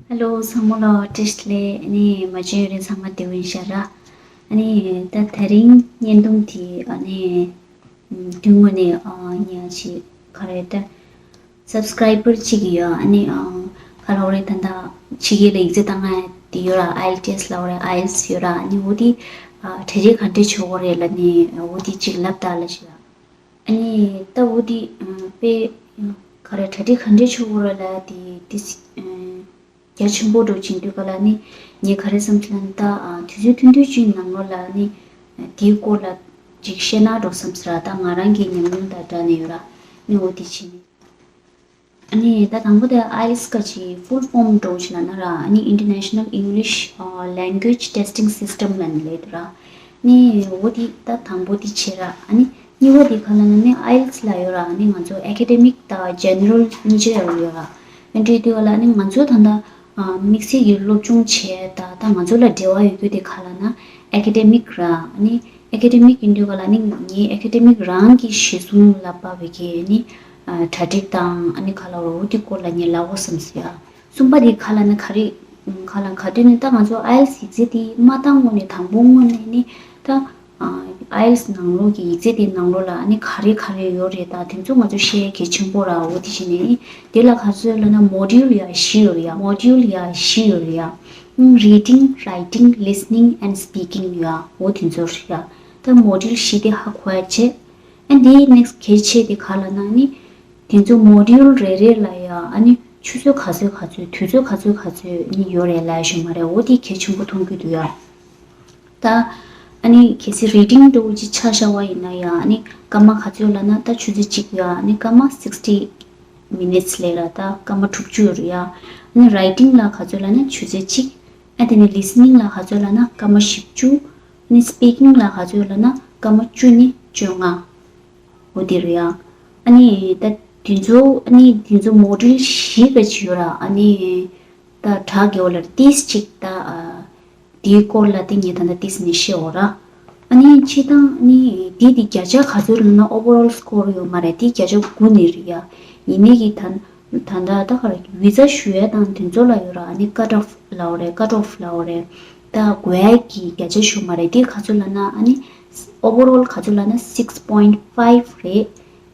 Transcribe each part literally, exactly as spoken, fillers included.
ཧེ་ལོ་ཚང་མ་ལ་བཀྲ་ཤིས་བདེ་ལེགས། ཨ་ནི་མ་བྱོན་ཡུན་རིང་ཚང་མ་བདེ་པོ་ཡིན་ཤག་ར། ཨ་ནི་ད་དེ་རིང་བརྙན་ཐུང་དེ་ཨ་ནི་ཨམ་དོན་དངོས་ནས་ཨ་ཉག་ཅིག་ག་རེ་ད་སབ་སི་ཀ་རའི་བར་གཅིག་ཡོད། ཨ་ནི་ཨ་ག་ལབ་རེད། ད་ལྟ་ཕྱི་རྒྱལ་ལ་ཡིག་ཚད་བཏང་ཡ་དེ་ཡོད་ར། ཨའི་ཨེལ་ཊི་ཨེས་ལབ་རེད། ཨའེལ་ཊི་ཨེས་ཡོད་ར། ཨ་ནི་འོ་དེ་ཨ་གྲ་སྒྲིག་ག་འདྲས་བྱེད་དགོས་རེད་ལབ་ནས་འོ་དེ་གཅིག་ལབ་ད་ལབ་ཤག་ར། ཨ་ནི་ད་འོ་དེ་ཨ་དཔེ་ག་རེ་གྲ་སྒྲིག་ག་འདྲས་བྱེད་དགོས་རེད་ལབ་དེ་དེ་ཨ་རྒྱ་ཆེན་པོ་འགྲོ་བྱེད་དུས་ག་ལ་ནི་ངས་ག་རེ་བསམ་སོང་ལབ་ན། ད་ཨ་དུས་ཚོད་ཐུང་ཐུང་ཅིག་ནང་ལོགས་ལ་ནི་དེའི་སྐོར་ལ་ཅིག་བཤད་ན་འགྲོ་བསམ་སོང་ར། ད་ང་རང་གི་ཉམས་མྱོང་དང་སྦྲགས་ནས་ཡོད་ར། ནི་འོ་དེ་བྱས་ནས། ཨ་ནི་ད་དང་པོ་དེ་ཨའི་ཨེལ་ཊི་ཨེས་ག་ཅིག་ཕུལ་ཕོམ་འགྲོ་བྱེད་ལབ་ན་ར། ཨ་ནི་International English Language Testing System ལབ་ནས་ལབ་འདུག་ར། ནི་འོ་དེ་ད་དང་པོ་དེ་བྱས་ར། ཨ་ནི་གཉིས་པ་དེ་ག་ལབ་ན་ནི་ཨའི་ཨེལ་ཊི་ཨེས་ལབ་ཡོད་ར། ཨ་ནི་ང་ཚོ་ཨེ་ཀེ་ཌེ་མིག་དང་ཇེ་ནེ་རལ་གཉིས་ཆ་ཡོད་ར། ཨ་འདྲ་དུས་ག་ལ་ནི་ང་ཚོ་ད་ལྟ་ཨ་དམིགས་བསལ་གྱི་སློབ་སྦྱོང་བྱས་ད་ད་ང་ཚོ་ལ་འབྲེལ་བ་ཡོད་རྒྱུ་དེ་ག་ལབ་ན་ཨེ་ཀེ་ཌེ་མིག་ར། ཨ་ནི་ཨེ་ཀེ་ཌེ་མིག་ཡིན་དུས་ག་ལ་ནི་ངའི་ཨེ་ཀེ་ཌེ་མིག་རང་གི་གཞི་བཟུང་ལ་དཔག་པའི་གི་ནི་ཨ་གྲ་སྒྲིག་དང་ཨ་ནི་ག་ལབ་ར། འོ་དེ་སྐོར་ལ་ངས་ལབ་དགོས་བསམ་སོང་ཡ། གསུམ་པ་དེ་ག་ལབ་ན་ག་རེ་ག་ལབ་ག་དུས་ནི་ད་ང་ཚོ་ཨའི་ཨེལ་ཊི་ཨེས་ཡིག་ཚད་དེ་མ་བཏང་སྔོན་ནས་དང་པོ་སྔོན་ནས་ནི་ད་ཨ་ཨའི་ཨེལ་ཊི་ཨེས་ནང་ལོགས་ཀྱི་ཡིག་ཚད་དེ་ནང་ལོགས་ལ་ཨ་ནི་ག་རེ་ག་རེ་ཡོད་རེད། ད་དེ་ཚོ་ང་ཚོ་ཤེས་ཡ་གལ་ཆེན་པོ་ར། འོ་དེ་བྱས་ནས་ནི་དེ་ལ་ག་ཚོད་ལབ་ན་མོ་ཌུལ་ཡ་བཞི་ཡོད་རེད་ཡ། མོ་ཌུལ་ཡ་བཞི་ཡོད་རེད་ཡ། Reading, writing, listening and speaking ཡ། འོ་དེ་ཚོ་རེད་ཡ། ད་མོ་ཌུལ་བཞི་དེ་ཧ་གོ་ཡ་བྱས། ཨ་འདིའི་ནེག་སི་གལ་ཆེ་དེ་ག་ལབ་ན་ནི་དེ་ཚོ་མོ་ཌུལ་རེ་རེ་ལ་ཡ་ཨ་ནི་ཆུ་ཚོད་ག་ཚོད་ག་ཚོད་དུས་ཚོད་ག་ཚོད་ག་ཚོད་ནི་ཡོད་རེད་ལབ་ཡ་ཞུ་མ་རེད། འོ་དེ་གལ་ཆེན་པོ་མཐོང་གི་འདུག་ཡ། ད་ཨ་ནི་གལ་སྲིད་རི་ཌིང་འདྲ་བོ་ཅིག་ཆ་བཞག་པ་ཡིན་ན་ཡ་ཨ་ནི་སྐར་མ་ག་ཚོད་ལབ་ན་ད་ཆུ་ཚོད་གཅིག་ཡ་ཨ་ནི་སྐར་མ་སིག་སི་ཊི་མི་ནིཊ་སི་ལབ་ར། ད་སྐར་མ་དྲུག་ཅུ་ཡོད་རེད་ཡ། ཨ་ནི་རའི་ཊིང་ལ་ག་ཚོད་ལབ་ན་ཆུ་ཚོད་གཅིག་ཨ་དེ་ནི་ལི་སི་ནིང་ལ་ག་ཚོད་ལབ་ན་སྐར་མ་བཞི་བཅུ། ཨ་ནི་སི་པི་ཀིང་ལ་ག་ཚོད་ལབ་ན་སྐར་མ་བཅུ་ནས་བཅོ་ལྔ། འོ་དེ་རེད་ཡ། ཨ་ནི་ད་དེ་ཚོ་ཨ་ནི་དེ་ཚོ་མོ་ཌུལ་བཞི་ག་ཅིག་ཡོད་ར། ཨ་ནི་ད་དྲ་རྒྱ་བ་ལ་ཏིས་ཅིག་ད་ཨ་དེའི་སྐོར་ལ་དེ་ངས་ད་ལྟ་ཏིས་ནས་བཤད་འོ་ར། ཨ་ནི་སྤྱིར་བཏང་ཨ་ནི་དེ་དེ་བརྒྱ་ཆ་ག་ཚོད་ལབ་ན་ཨོ་བར་ཨོལ་སི་ཀོར་ཡོད་མ་རེད། དེ་བརྒྱ་ཆ་དགུ་ནས་རེད་ཡ། ཡིན་ནའི་གི་ད་ད་ལྟ་ད་ག་རེ་བི་ཛ་ཞུ་ཡ་དང་དེ་ཚོ་ལ་ཡོད་ར། ཨ་ནི་ཀཊ་ཨོཕ་ལབ་འོ་རེད། ཀཊ་ཨོཕ་ལབ་འོ་རེད། ད་དགོས་ཡ་གི་བརྒྱ་ཆ་ཞུ་མ་རེད། དེ་ག་ཚོད་ལབ་ན་ཨ་ནི་ཨོ་བར་ཨོལ་ག་ཚོད་ལབ་ན་སིག་སི་པོའིན་ཕའིབ་རེད།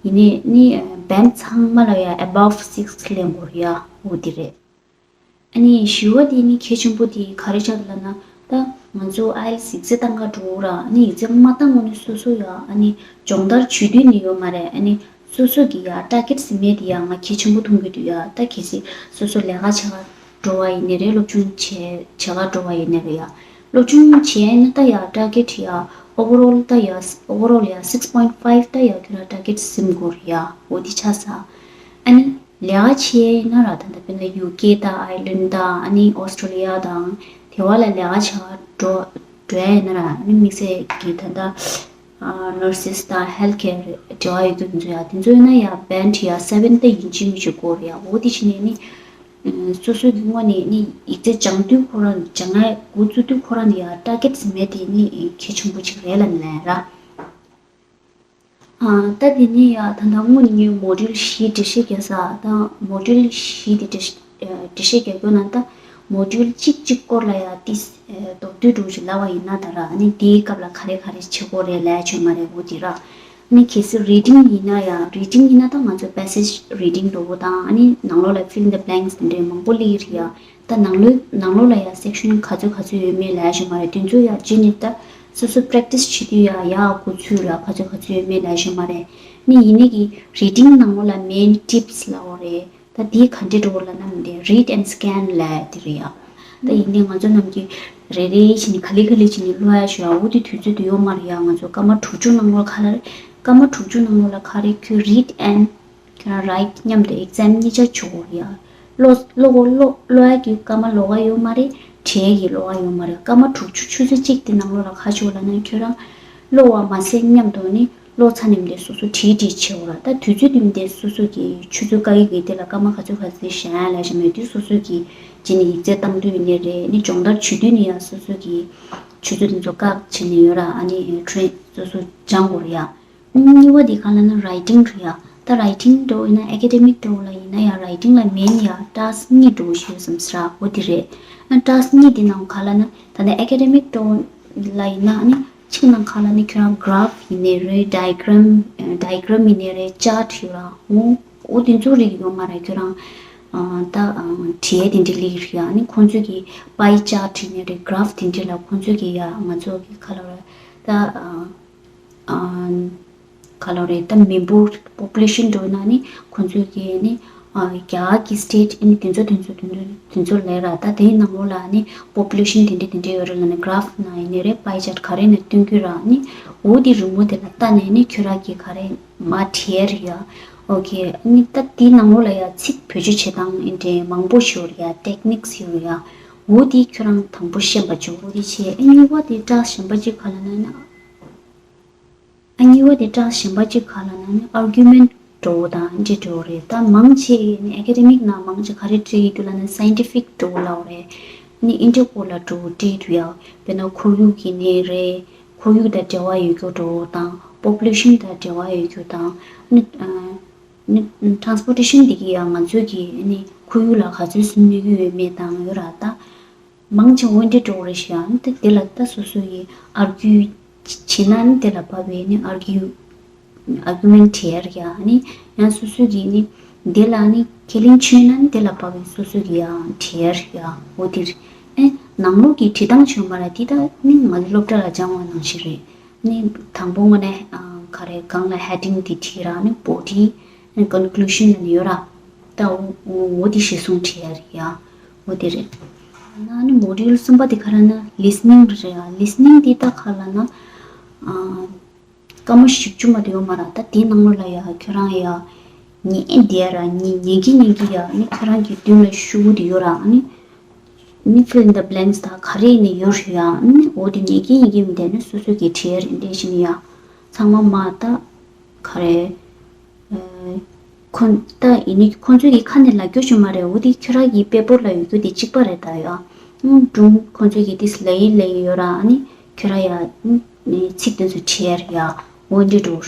ཡིན་ནའི་ནི་བེན་ཚང་མ་ལ་ཡ་ཨེ་བབ་སིག་སི་ལེན་དགོས་རེད་ཡ། འོ་དེ་རེད། ཨ་ནི་བཞི་བ་དེ་ནི་གལ་ཆེན་པོ་དེ་ག་རེ་ཆགས་འདུག་ལབ་ན། ད་ང་ཚོ་ཨའི་ཨེལ་ཊི་ཨེས་ཡིག་ཚད་བཏང་ག་འགྲོ་ར། ཨ་ནི་ཡིག་ཚད་མ་བཏང་སྔོན་ནས་སོ་སོ་ཡ་ཨ་ནི་སྦྱོང་བརྡར་བྱེད་དུས་ནི་ཡོད་མ་རེད། ཨ་ནི་སོ་སོ་གི་ཡ་ཊར་གེཊ་ཟིན་མེད་དེ་ཡ་ང་གལ་ཆེན་པོ་མཐོང་གི་འདུག་ཡ། ད་གལ་སྲིད་སོ་སོ་ལས་ཀ་བྱེད་ག་འགྲོ་བ་ཡིན་ནའི་རེད། སློབ་སྦྱོང་བྱེད་བྱེད་ག་འགྲོ་བ་ཡིན་ནའི་རེད་ཡ། སློབ་སྦྱོང་བྱས་ན་ད་ཡ་ཊར་གེཊ་ཡ་ཨོ་བར་ཨོལ་ད་ཡ་ཨོ་བར་ཨོལ་ཡ་སིག་སི་པོའིན་ཕའིབ་ད་ཡ་ཁྱོད་ར་ཊར་གེཊ་ཟིན་དགོས་རེད་ཡ། འོ་དེ་ཆགས་ས། ཨ་ནི་ལས་ཀ་བྱེད་ཡ་ཡིན་ན་ར། ད་ལྟ་དཔེར་ན་ཡུ་ཀེ་དང་ཨའི་ལན་དང་ཨ་ནི་ཨོ་སི་ཊོ་ལི་ཡ་དང་དེ་བ་ལ་ལས་ཀ་བྱེད་ག་འགྲོ་འགྲོ་ཡ་ཡིན་ན་ར། ཨ་ནི་དམིགས་བསལ་གྱི་ད་ལྟ་ནར་སི་སི་དང་ཧེལ་ཐི་ཀེར་འབྲེལ་བ་ཡོད་མཁན་ཚོ་ཡ་དེ་ཚོ་ཡིན་ན་ཡ་བེན་ཌི་ཡ་སེ་བེན་ད་ཡིན་གཅིག་མིན་གཅིག་དགོས་རེད་ཡ། འོ་དེ་བྱས་ནས་ནི་སོ་སོ་གི་སྔོན་ནས་ནི་ཡིག་ཚད་སྦྱང་དུས་ཁོ་རང་སྦྱང་ཡ་འགོ་བཙུགས་དུས་ཁོ་རང་ནས་ཡ་ཊར་གེཊ་ཟིན་མེད་དེ་ནི་གལ་ཆེན་པོ་ཅིག་རེད་ལབ་ནས་ལབ་ཡ་ར། ཨ་ད་དེ་ནས་ཡ་ད་ལྟ་སྔོན་ནས་ངས་མོ་ཌུལ་བཞི་འགྲེལ་བཤད་རྒྱག་ས། ད་མོ་ཌུལ་བཞི་དེ་འགྲེལ་བཤད་འགྲེལ་བཤད་རྒྱག་རྒྱུ་ན་ད་མོ་ཌུལ་གཅིག་གཅིག་སྐོར་ལ་ཡ་ཏིས་མདོར་བསྡུས་འདྲ་བོ་ཞིག་ལབ་པ་ཡིན་ན་ད་ར། ཨ་ནི་དེའི་སྐབས་ལ་ག་རེ་ག་རེ་བྱེད་དགོས་རེད་ལབ་ཡ་ཆོད་མ་རེད། འོ་དེ་ར། ཨ་ནི་གལ་སྲིད་རི་ཌིང་ཡིན་ན་ཡ་རི་ཌིང་ཡིན་ན་ད་ང་ཚོ་པེ་སེཇ་རི་ཌིང་འདྲ་བོ་དང་ཨ་ནི་ནང་ལོགས་ལ་ཕིལ་ཨིན་ཛ་བྷ་ལེངས་དེ་འདྲའི་མང་པོ་སླེབས་རེད་ཡ། ད་ནང་ལོགས་ནང་ལོགས་ལ་ཡ་སེག་ཤན་ག་ཚོད་ག་ཚོད་ཡོད་མེད་ལབ་ཡ་ཞིག་མ་རེད། དེ་ཚོ་ཡ་རྗེས་ནས་ད་སོ་སོ་པེ་རེག་ཊིས་བྱེད་དུས་ཡ་ཡ་འགོ་ཚུགས་ར་ག་ཚོད་ག་ཚོད་ཡོད་མེད་ལབ་ཡ་ཞིག་མ་རེད། ནི་ཡིན་ནའི་གི་རི་ཌིང་ནང་ལོགས་ལ་མེན་ཊིབ་སི་ལབ་དགོས་རེད། ད་དེ་ག་འདྲས་འགྲོ་ལབ་ན་མི་འདུག་རིཌ་ཨེན་སི་ཀེན་ལབ་ཡ་དེ་རེད་ཡ། ད་ཡིན་ནའི་ང་ཚོ་རྣམས་ཀྱིས་རེ་རེ་བྱས་ནས་ག་ལེ་ག་ལེ་བྱས་ནས་ཀློག་ཡ་ཞུ་ཡ་འོ་དེ་དུས་ཚོད་དུ་ཡོད་མ་རེད་ཡ། ང་ཚོ་སྐར་མ་དྲུག་ཅུ་ནང་ལོགས་ག་ལ་རེད། སྐར་མ་དྲུག་ཅུ་ནང་ལོགས་ལ་ག་རེ་ཁྱོད་རིཌ་ཨེན་ཁྱོད་རང་རའིཊ་མཉམ་དུ་ཨེག་ཛམ་གཉིས་ཆ་བྱེད་དགོས་རེད་ཡ། ཀློག་ཀློག་གོ་ཀློག་ཀློག་ཡ་གི་སྐར་མ་ལོགས་ཀ་ཡོད་མ་རེད། བྲིས་ཡ་གི་ལོགས་ཀ་ཡོད་མ་རེད། སྐར་མ་དྲུག་ཅུ་ཆུ་ཚོད་གཅིག་དེ་ནང་ལོགས་ལ་ག་བྱེད་དགོས་ལབ་ན་ཁྱོད་རང་ཀློག་པ་མ་ཟད་མཉམ་དུ་ནི་ཀློག་ཚར་ནས་མི་འདུག་སོ་སོ་བྲིས་བྲིས་བྱེད་དགོས་ར། ད་དུས་ཚོད་དེ་མི་འདུག་སོ་སོ་གི་ཆུ་ཚོད་བཀག་ཡིག་གི་དེ་ལ་སྐར་མ་ག་ཚོད་ག་ཚོད་བཞག་ཡ་ལབ་ཤེས་མེད་དུས་སོ་སོ་གི་བྱས་ནས་ཡིག་ཚད་བཏང་དུས་ཡིན་ནའི་རེད། ནི་སྦྱོང་བརྡར་བྱེད་དུས་ནི་ཡང་སོ་སོ་གི་ཆུ་ཚོད་དེ་ཚོ་བཀག་བྱས་ནས་ཡོད་ར། ཨ་ནི་ཊེན་སོ་སོ་སྦྱང་དགོས་རེད་ཡ། གཉིས་པ་དེ་ག་ལབ་ན་རའི་ཊིང་རེད་ཡ། ད་writing་འདྲ་བོ་ཡིན་ན་academic་འདྲ་བོ་ལ་ཡིན་ན་ཡང་writing་ལ་main་ཡང་task་གཉིས་འདྲ་བོ་ཞིག་ཡོད་བསམ་སྲིད་ར། འོ་དེ་རེད། ཨ་task་གཉིས་དེ་ནང་ག་ལ་ན་ད་ལྟ་academic་འདྲ་བོ་ལ་ཡིན་ན་ཨ་ནི་གཅིག་ནང་ག་ལ་ནི་ཁྱོད་རང་graph་ཡིན་ནའི་རེད། diagram diagram་ཡིན་ནའི་རེད། chart་ཡོད་ར། འོ་འོ་དེ་ཚོ་རིགས་ཡོད་མ་རེད། ཁྱོད་རང་ཨ་ད་ཨ་བྲིས་དེ་འདྲ་ལིག་རེད། ཨ་ནི་ཁོང་ཚོས་ཀྱི་pie chart་ཡིན་ནའི་རེད། graph་དེ་འདྲ་ལ་ཁོང་ཚོས་ཀྱི་ཡ་ང་ཚོ་གི་ག་ལ་རེད་ད་ཨ། ག་ལོ་རེད་ད། མི་འབོར་population་འགྲོ་ན་ནི་ཁོང་ཚོས་ཀྱི་ནི་རྒྱ་གར་གྱི་state་ཨ་ནི་དེ་ཚོ་དེ་ཚོ་དེ་ཚོ་དེ་ཚོ་ལས་ར། ད་དེའི་ནང་ལོགས་ལ་ནི་population་དེ་འདྲ་དེ་འདྲ་ཡོད་རེད་ལ་ནི་graph་ནང་ཡིན་ནི་རེད། pie chart་ག་རེ་ནས་སྟོན་གྱི་ར། ནི་འོ་དེ་རི་མོ་དེ་ལ་ལྟ་ནས་ནི་ཁྱོད་ར་གི་ག་རེ་མ་བྲིས་ཡ་རེད་ཡ། okay་ནི་ད་དེའི་ནང་ལོགས་ལ་ཡ་ཚིག་བེད་སྤྱོད་བྱེད་སྟངས་ཨིན་དྲན་མང་པོ་ཞིག་ཡོད་རེད་ཡ། techniques་ཡོད་རེད་ཡ། འོ་དེ་ཁྱོད་རང་དང་པོ་ཤེས་པ་བྱོས། འོ་དེ་བྱས་ཨ་གཉིས་པ་དེ་task་གཞན་པ་ཅིག་ག་ལ་ན་ན། ཨ་གཉིས་པ་དེ་task་གཞན་པ་གཅིག་ག་ལ་ན་ནི་argument་འགྲོ་བོ་དང་འདི་འགྲོ་བོ་རེད། ད་མང་ཆེ་ནི་academic་ནང་མང་ཆེ་ག་རེ་བྲིས་ཡོད་དུས་ལ་ནི་scientific་འགྲོ་བོ་ལབ་རེད། ནི་འདི་འདྲའི་སྐོར་ལ་འགྲོ་བོ་བྲིས་འདུག་ཡ། དཔེར་ན་ཁོར་ཡུག་གི་ནི་རེད། ཁོར་ཡུག་དང་འབྲེལ་བ་ཡོད་རྒྱུ་འགྲོ་བོ་དང་population་དང་འབྲེལ་བ་ཡོད་རྒྱུ་དང་ནི་ནི་transportation་འདི་གི་ཡ་ང་ཚོས་ཀྱི་ནི་ཁོར་ཡུག་ལ་ག་ཚོད་སུན་གནོད་ཀྱི་ཡོད་མེད་དང་ཡོད་ར་ད། མང་ཆེ་འོ་འདྲ་འགྲོ་རེད་ཤག་ཨ་ནི་དེ་ལ་ད་སོ་སོ་ཡི་argue་བྱེད་ན་ཨ་ནི་དེ་ལ་བབས་པའི་ནི་argue argument་བྲིས་ཡ་རེད་ཡ། ཨ་ནི་ཡང་སོ་སོ་གི་ནི་དེ་ལ་ནི་ཁས་ལེན་བྱུང་ན་ཨ་ནི་དེ་ལ་བབས་པའི་སོ་སོ་གི་ཡང་བྲིས་ཡ་རེད་ཡ། འོ་དེ་རེད། ཨེ་ནང་ལོགས་ཀྱི་བྲིས་སྟངས་བྱུང་མ་རེད། དེ་ད་ནི་ང་ཚོ་སློབ་གྲྭ་ལ་སྦྱང་བ་ནང་བཞིན་རེད། ནི་དང་པོ་དངོས་གནས་ག་རེ་སྒང་ལ་heading་དེ་བྲིས་ར་ནི་body་ནི་conclusion་ལ་ནི་ཡོད་ར། ད་འོ་འོ་དེ་གཞིར་བཟུང་བྲིས་ཡ་རེད་ཡ། འོ་དེ་རེད། ན་ནི་module་གསུམ་པ་དེ་ག་རེ་ན་listening་རེད་ཡ། listening་དེ་ད་ག་ལ་ན་ཨ་སྐར་མ་བཞི་བཅུ་མ་དེ་ཡོད་མ་ར། ད་དེའི་ནང་ལོགས་ལ་ཡ་ཁྱོད་རང་ཡ་ཉན་བསྡད་ར་ཉན་ཉན་གི་ཉན་གི་ཡ་ནི་ཁྱོད་རང་གི་མདུན་ལ་ཤོག་བུ་དེ་ཡོད་ར་ནི་ནི་fill in the blanks་ད་ག་རེ་ནི་ཡོད་རེད་ཡ། ནི་འོ་དེ་ཉན་གི་ཉན་གི་མི་བསྡད་ནི་སོ་སོ་གི་བྲིས་ཡ་རེད་འདྲ་ཞིག་ནི་ཡ། ཚང་མ་མ་ད་ག་རེ། ཁོ་ད་ཡིན་ནི་ཁོང་ཚོའི་གི་ཁ་ནས་ལབ་རྒྱུ་ཞིག་མ་རེད། འོ་དེ་ཁྱོད་རང་གི་paper་ལ་ཡོད་རྒྱུ་དེ་གཅིག་པ་རེད་ད་ཡ། སྒྲུང་ཁོང་ཚོའི་གི་དེ་ལབ་ཡི་ལབ་ཡི་ཡོད་ར། ཨ་ནི་ཁྱོད་རང་ཡ་ཚིག་དེ་ཚོ་བྲིས་ཡ་རེད་ཡ། འོ་འདྲ་འགྲོ།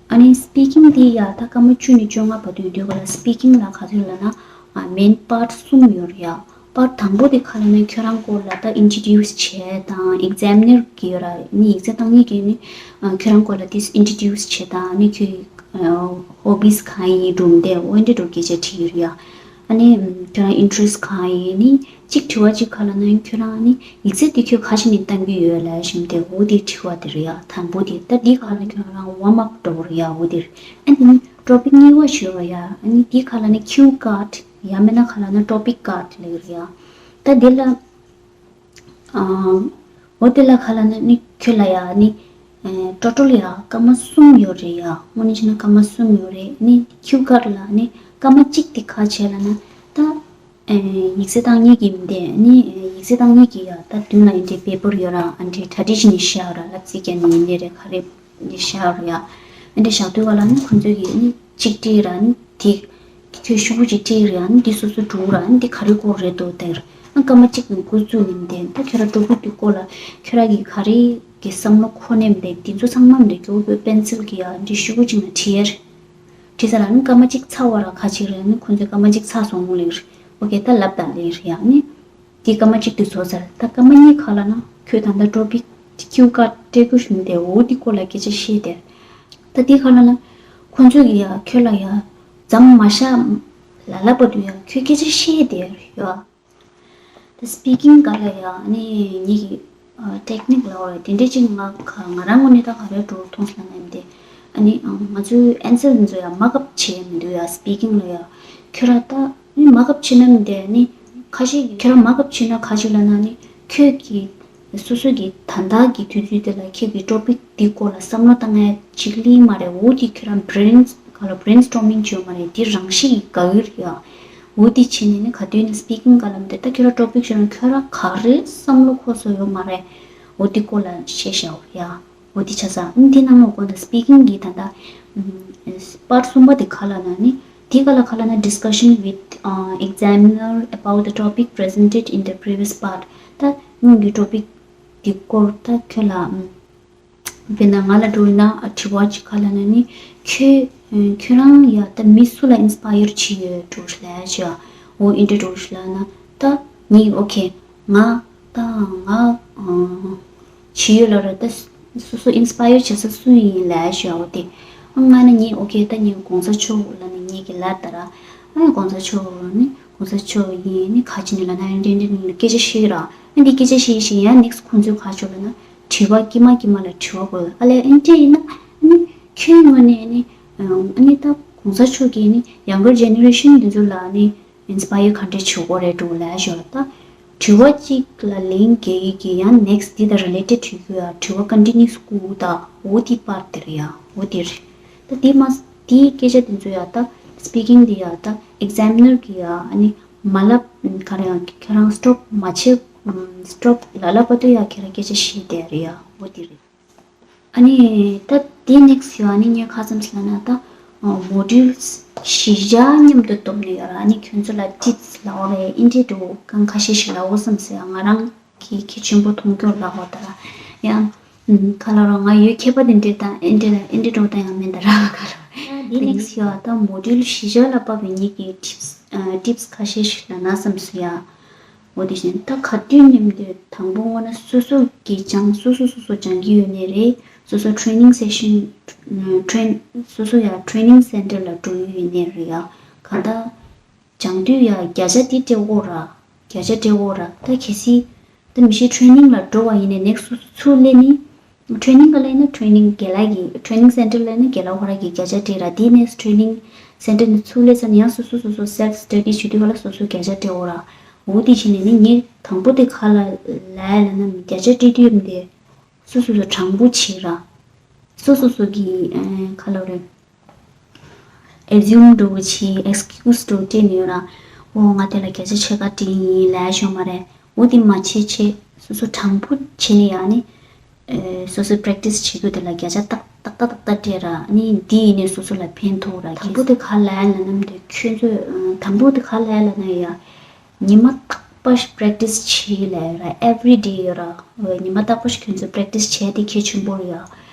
ཨ་ནི་speaking་དེ་ཡ་ད་སྐར་མ་བཅུ་ནས་བཅོ་ལྔ་བར་དུ་ཡོད་དུས་ག་ལ་speaking་ལ་ག་ཚོད་ལབ་ན་main part་གསུམ་ཡོད་རེད་ཡ། part་དང་པོ་དེ་ག་ལ་ནི་ཁྱོད་རང་སྐོར་ལ་ད་introduce་བྱས་དང་examiner་གི་ཡོད་ར་ནི་ཡིག་ཚད་བཏང་མཁན་གྱི་ནི་ཁྱོད་རང་སྐོར་ལ་དེ་introduce་བྱས་དང་ནི་ཁྱོད་hobbies་གང་ཡིན་སྒྲུང་དེབ་འོ་འདྲ་འགྲོ་སྐད་ཆ་དྲིས་ཡོད་རེད་ཡ། ཨ་ནི་ཁྱོད་རང་interest་གང་ཡིན་ནི་གཅིག་དྲི་བ་གཅིག་ག་ལ་ནི་ཁྱོད་རང་ནི་ཡིག་ཚད་དེ་ཁྱོད་ག་ཞིག་ནས་བཏང་གི་ཡོད་ལབ་བཞིན་དེ་འོ་དེ་དྲི་བ་དེ་རེད་ཡ། དང་པོ་དེ་ད་འདི་ག་ལ་ཁྱོད་རང་warm up་འགྲོ་རེད་ཡ། འོ་དེ་རེད། ཨ་ནི་topic་གཉིས་པ་ཞུ་བ་ཡ། ཨ་ནི་འདི་ག་ལ་ནི་cue card་ཡ་མེད་ན་ག་ལ་ནི་topic card་ལབ་ཡོད་རེད་ཡ། ད་འདི་ལ་ཨ་འོ་དེ་ལ་ག་ལ་ནི་ནི་ཁྱོད་ལ་ཡ་ནི་ཨ་total་ཡ་སྐར་མ་གསུམ་ཡོད་རེད་ཡ། དངོས་གནས་བྱས་ན་སྐར་མ་གསུམ་ཡོད་རེད། ནི་cue card་ལ་ནི་སྐར་མ་གཅིག་དེ་ག་བྱས་ལབ་ན་ད་ཨ་ཡིག་ཚད་བཏང་མཁན་གྱི་མི་དེ་ནི་ཡིག་ཚད་བཏང་མཁན་གྱི་ཡ་ད་མདུན་ལ་ཨ་འདྲའི་paper་ཡོད་ར། ཨ་འདྲའི་གྲ་སྒྲིག་བྱས་ནས་བཞག་ཡོད་ར། ལབ་རྩིས་རྒྱག་ནས་ཡིན་ནའི་རེད་ག་རེ་ནས་བཞག་ཡོད་ར་ཡ། ཨ་འདྲ་བཞག་དུས་ག་ལ་ནི་ཁོང་ཚོས་ཀྱི་ནི་གཅིག་སྤྲད་ར་ནི་དེ། ཁྱོད་ཤོག་བུ་ཅིག་སྤྲད་ར་ནི་འདི་སོ་སོ་འགྲོ་ར་ནི་འདི་ག་རེ་སྐོར་རེད་འདུག་དེར། ཨ་སྐར་མ་གཅིག་ནང་འགོ་བཙུགས་ནས་མི་འདུག་ད་ཁྱོད་རང་topic་འདི་སྐོར་ལ་ཁྱོད་རང་གིས་ག་རེ་གི་བསམ་བློ་འཁོར་ནས་མི་འདུག་འདི་ཚོ་ཚང་མ་མི་འདུག་ཁྱོད་པེན་སིལ་གྱིས་ཡ་འདི་ཤོག་བུ་གཅིག་ནང་བྲིས་ཡ་རེད། བྲིས་ཚར་ར་ནི་སྐར་མ་གཅིག་ཚར་བ་ར་ག་ཅིག་རེད་ནི་ཁོང་ཚོས་སྐར་མ་གཅིག་ཚར་སོང་ལབ་རེད། ཨོ་ཁེ་ད་ལབ་དང་ལེ་རེད་ཡ་ནི། དེ་སྐར་མ་གཅིག་དེ་རྫོགས་ཚར། ད་སྐར་མ་གཉིས་ག་ལ་ན་ཁྱོད་ད་ལྟ་topic་cue card་སྤྲད་དགོས་ཞུ་མི་དེ་འོ་དེ་སྐོར་ལ་སྐད་ཆ་བཤད་དེ། ད་དེ་ག་ལ་ན་ཁོང་ཚོས་ཀྱི་ཡ་ཁྱོད་ལ་ཡ་མཚམས་མ་བཞག་ལ་ལབ་པ་དུས་ཡ་ཁྱོད་སྐད་ཆ་བཤད་དེ་ཡོད། ད་speaking་ག་ལ་ཡ་ནི་ངེད་ཀྱི་technique་ལ་འོ་ར་དེ་འདྲས་ཅིག་ང་ག་ང་རང་ངོས་ནས་ད་ག་རེ་འགྲོ་མཐོང་སོང་ན་ཡིན་ཏེ། ཨ་ནི་ང་ཚོའི་answer་འདི་ཚོ་ཡ་mark up་བྱེད་ཡ་མི་འདུག་ཡ་speaking་ལ་ཡ། ཁྱོད་ར་ད་ནི་mark up་བྱེད་ན་མི་འདུག་ནི་ཁ་ཤས་ཀྱིས་ཁྱོད་ར་mark up་བྱེད་ན་ག་ཅིག་ལབ་ན་ནི་ཁྱོད་ཀྱིས་སོ་སོ་གི་ད་ལྟ་གི་དུས་ཚོད་དེ་ལ་ཁྱོད་ཀྱི་topic་འདི་སྐོར་ལ་བསམ་བློ་བཏང་ཡ་ཅིག་ལི་མ་རེད། འོ་དེ་ཁྱོད་ར་brain་ག་ལ་brainstorming་བྱེད་ཡོད་མ་རེད། འདི་རང་ཤི་གི་དགའ་གི་རེད་ཡ། འོ་དེ་བྱས་ནས་ནི་ག་དུས་ནི་speaking་ག་ལ་མི་འདུག་ད་ཁྱོད་ར་topic་བྱས་ན་ཁྱོད་ར་ག་རེ་བསམ་བློ་འཁོར་སོ་ཡོད་མ་རེད། འོ་དེ་སྐོར་ལ་བཤད་བཞག་ཡ། འོ་དེ་ཆ་ཚང་འདི་ནང་ལོགས་ཀོ་ད་speaking་གི་ད་ལྟ་part་གསུམ་པ་དེ་ག་ལ་ན་ནི་དེ་ག་ལ་ག་ལ་ན་discussion with uh, examiner about the topic presented in the previous part། ད་སྔོན་གྱི་topic་དེ་སྐོར་ད་ཁྱོད་ལ་ཨམ་ དཔེར་ན་ང་ལ་འགྲོ་ཡིན་ན་དྲི་བ་གཅིག་ག་ལ་ན་ནི་ཁྱོད་ཁྱོད་རང་ཡ་ད་མི་སུ་ལ་ཨིན་སི་པ་ཡར་བྱེད་ཡོད་འགྲོ་ལ་ཞེས་འོ་ཨིན་དྲི་འགྲོ་ལ་ན་ད་ངས་ཨོ་ཁེ་ང་ད་ང་བྱེད་ཡོད་ལ་ར་ད་སོ་སོ་ཨིན་སི་པ་ཡར་བྱེད་ས་སུ་ཡིན་ལ་ཞེས་འོ་དེ་ང་ན་ངས་ཨོ་ཁེ་ད་ངས་གོང་ས་མཆོག་ལ་ནི་ངས་ཀྱི་ལ་ད་ར་ཨ་གོང་ས་མཆོག་ནི་གོང་ས་མཆོག་ཡིན་ནི་ཁ་ཆེ་ནི་ལ་ན་ཡང་འདྲེ་འདྲེ་ནི་སྐད་ཆ་བཤད་ར་ཨ་འདི་སྐད་ཆ་བཤད་བཤད་ཡང་ནེགས་ཁོང་ཚོའི་ཁ་ཕྱོགས་ལ་ན། དྲི་བ་དཀྱིལ་མ་དཀྱིལ་མ་ལ་དྲི་བ་དགོས། ཨ་ལས་ཨེ་འདྲས་ཡིན་ན་ཨ་ནི་ཁྱོད་ངོས་ནས་ཨ་ནི་ཨ་ནི་ད་གོང་ས་མཆོག་གིས་ནི་younger generation་འདི་ཚོ་ལ་ནི་ཨིན་སི་པ་ཡར་ག་འདྲས་བྱེད་དགོས་རེད་འགྲོ་ལབ་ཞོར་ད་དྲི་བ་གཅིག་ལ་ལན་རྒྱག་གི་གི་ཡང་next འདི་དང་related དྲི་རྒྱུ་ཡ་དྲི་བ་continuous སྐུ་ད་འོ་དེ་པར་དེ་རེད་ཡ་འོ་དེ་རེད། ད་དེ་མ་དེའི་སྐད་ཆ་དེ་ཚོ་ཡ་ད་speaking འདི་ཡ་ད་examiner གི་ཡ་ཨ་ནི་མ་ལབ་ག་རེ་ཡ་ཁྱེད་རང་stop མ་བྱེད་stop ལ་ལབ་པ་དུ་ཡ་ཁྱེད་རང་སྐད་ཆ་བཤད་དེ་རེད་ཡ་འོ་དེ་རེད། ཨ་ནི་ད་དེ་next ཡོད་ཨ་ནི་ངས་ཁ་ཙམ་ཟེར་ན་ད་module བཞི་ཆ་མཉམ་དུ་བསྡོམས་ནས་ཡོད་ར་ཨ་ནི་ཁྱོད་ཚོ་ལ་tips ལབ་པ་རེད་ཨིན་འདྲས་འགྲོ་གང་ཁ་ཤས་ཤིག་ལབ་འོ་བསམ་ཟེར་ང་རང་གི་གལ་ཆེན་པོ་མཐོང་རྒྱུ་ལབ་པ་ད་ར་ཡང་ཁ་ལ་ར་ང་ཡོད་མཁས་པ་དེ་འདྲས་དང་ཨིན་འདྲས་ཨིན་འདྲས་འགྲོ་ད་ཡང་མིན་ད་ར་ཁ་ལ་དེ་next ཡོད་ཨ་ད་module བཞི་ཆ་ལ་དཔག་པའི་ངེད་ཀྱི་tips tips ཁ་ཤས་ཤིག་ལབ་ན་བསམ་སོང་ཡ། འོ་དེ་བཞིན་ད་ག་དུས་མཉམ་དུ་དང་པོ་སྔོན་ན་སོ་སོ་གིས་སྦྱང་སོ་སོ་སོ་སོ་སྦྱང་གི་ཡོད་ནི་རེད། སོ་སོ་training session train སོ་སོ་ཡ་training center ལ་འགྲོ་གི་ཡོད་ནི་རེད་ཡ། གང་ལྟར་སྦྱང་དུས་ཡ་བརྒྱ་ཆ་དེ་སྤྲད་དགོས་ར། བརྒྱ་ཆ་སྤྲད་དགོས་ར་ད་གལ་སྲིད་ད་མི་ཤེས་training ལ་འགྲོ་བ་ཡིན་ནའི་next སོ་སོ་ཚུར་སླེབས་ནི། training ག་ལ་ཡིན་ན་training རྒན་ལགས་ཀྱི་training center ལ་ཡིན་ན་རྒན་ལགས་ཁོ་རང་གིས་བརྒྱ་ཆ་སྤྲད་ར་དེ་ནས་training center ནས་ཚུར་སླེབས་ཚར་ནས་ཡང་སོ་སོ་སོ་སོ་self study བྱེད་དུས་ག་ལ་སོ་སོ་བརྒྱ་ཆ་སྤྲད་འོ་ར། འོ་དེ་བྱས་ནས་ནི་ངས་དང་པོ་དེ་ག་ལ་ལ་ཡ་ལ་ན་མི་བརྒྱ་ཆ་སྤྲད་དུས་མི་དེ་སོ་སོ་སོ་དྲང་པོ་བྱེད་ར། སོ་སོ་སོ་གི་ག་ལ་རེད། assume འགྲོ་གི་ཆེ་excuse འགྲོ་སྤྲད་ནས་ཡོད་ར། ཨོ་ང་དེ་ལ་བརྒྱ་ཆ་ཕྱེད་ཀ་སྤྲད་ཡིན་ལས་ཤོག་མ་རེད། འོ་དེ་མ་བྱེད་ཆེ་སོ་སོ་དྲང་པོ་བྱེད་ནས་ཡ་ནི། སོ་སོ་practice བྱེད་རྒྱུ་དེ་ལ་བརྒྱ་ཆ་ཏག་ཏག་ཏག་ཏག་སྤྲད་ར་ནི་འདི་ཡིན་ནས་སོ་སོ་ལ་ཕན་ཐོགས་ར་དང་པོ་དེ་ག་ལ་ཡ་ལ་ནམ་དེ་ཁྱོད་ཚོས་དང་པོ་དེ་ག་ལ་ཡ་ལ་ན་ཡ། ཉི་མ་རྟག་པར་practice བྱེད་ལ་ཡོད་ར་every day ཡོད་ར། ཉི་མ་རྟག་པར་ཁྱོད་ཚོས་practice བྱས་དེ་གལ་ཆེན་པོ་རེད་ཡ།